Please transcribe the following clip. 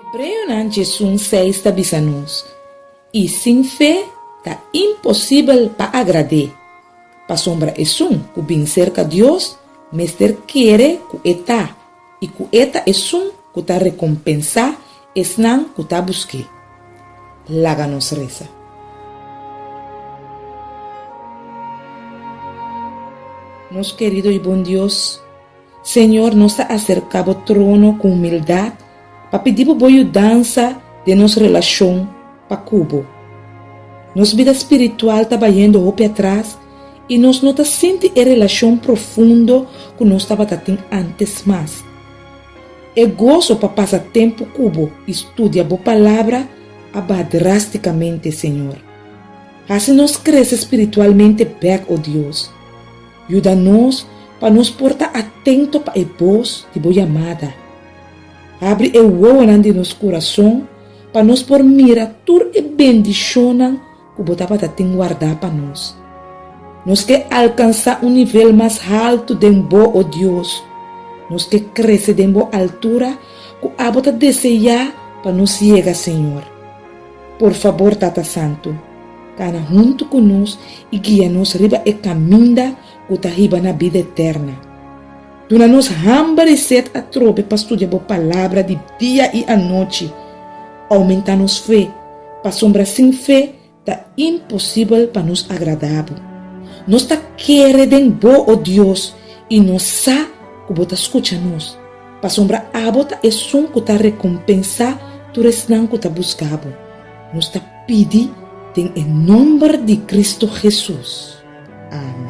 Hebreonan 11, 6 ta bisa nos, I sin fe ta imposibel pa agrad'é, pasobra esun ku bin serka Dios mester kere ku e ta i ku e ta esun ku ta rekompensá esnan ku ta busk'é. Laga nos resa. Nos kerido i bon Dios, Señor, nos ta aserká bo trono ku humildat pa pidi bo bo yudansa den nos relashon pa ku bo. Nos bida spiritual ta bayendo hopi atras i nos no ta sinti e relashon profundo ku nos tabata tin ántes mas. E goso pa pasa tempu ku bo i studia bo Palabra a baha drástikamente, Señor. Hasi nos krese spiritualmente bèk, o Dios. Yuda nos pa nos por ta atento pa e bos di bo yamada. Habri e wowonan di nos kurason pa nos por mira tur e bendishonnan ku bo tabata tin wardá pa nos. Nos ke alkansá un nivel mas haltu den bo, o Dios. Nos ke krese den bo altura ku abo ta deseá pa nos yega, Señor. Por fabor, Tata Santu, kana huntu ku nos i guia nos riba e kaminda ku ta hiba na bida eterna. Duna nos hamber i set atrobe pa studia bo Palabra di dia i anochi. Oumentá nos fe, pasobra sin fe ta imposibel pa nos agradá bo. Nos ta kere den bo, o Dios, i nos sa ku bo ta skucha nos, pasobra abo ta esun ku ta rekompensá tur esnan ku ta buska bo. Nos ta pidi den e nomber di Kristu Hesus. Amen.